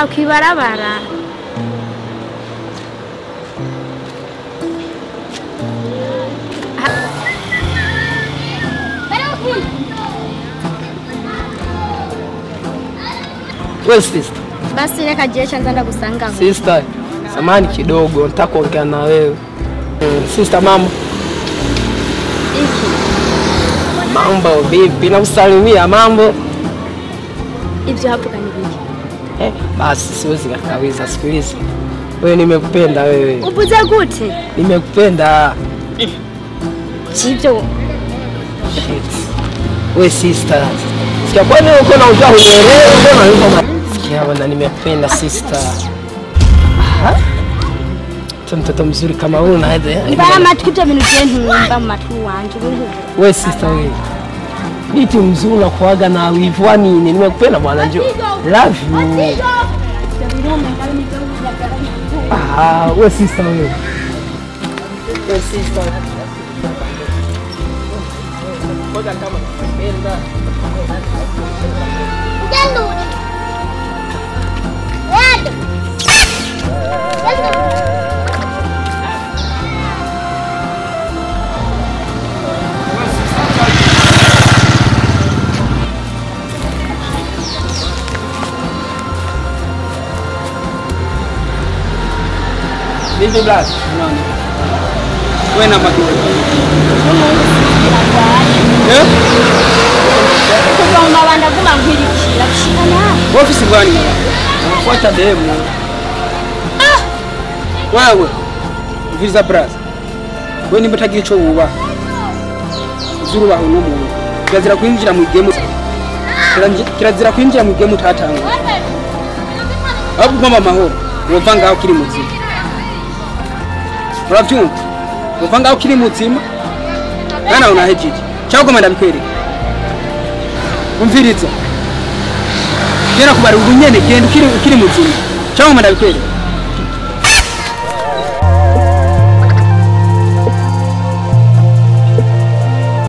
Ndaha kwibarabara. Well, sister. Basi reka jeshi nza ndagusanga. Sister, samahani kidogo nataka kuongea na wewe. Sister, mama. Iki. Mambo vipi? Nakusalimia mambo. Ivyo hapo kanibiki. Basi siwezi kakawiza, sikiliza. Wewe nimekupenda wewe. Ubuze gute? Nimekupenda. Sivyo. Shit. Wewe sister. Sikia kwani uko na ujao unielewe mbona yuko? Sikia bwana nimekupenda sister. Aha. Mtoto mzuri kama wewe unaweza. Mba matwi ibyo bintu bye ntumva mu matwi wanje. Wewe sister wewe. Niti mzuri na kuaga na wivu nini? Nimekupenda bwana njoo. Love you. Ah, wewe sister wewe. Wewe sister. Ngoja kama nakupenda. Vipi blas? Nani? Wewe na magoli. Eh? Kuva mabanda guma nkwirikira gushikana. Ofisi gani? Unafuata demu. Ah! Wewe. Visa bras. Wewe nimba tagira ico wuba. Uzurubaho no muntu. Kirazira kwinjira mu game. Kirazira kwinjira mu game utatanga. Ahubwo ugomba amahoro. Wova ngaho kiri muzima. Uravyumva? Wova ngaho kiri muzima. Kana unahejeje. Cyangwa ugomba ndabikwereka. Umviriza. Gera kubara ubunyene genda ukiri muzima. Cyangwa ugomba ndabikwereka.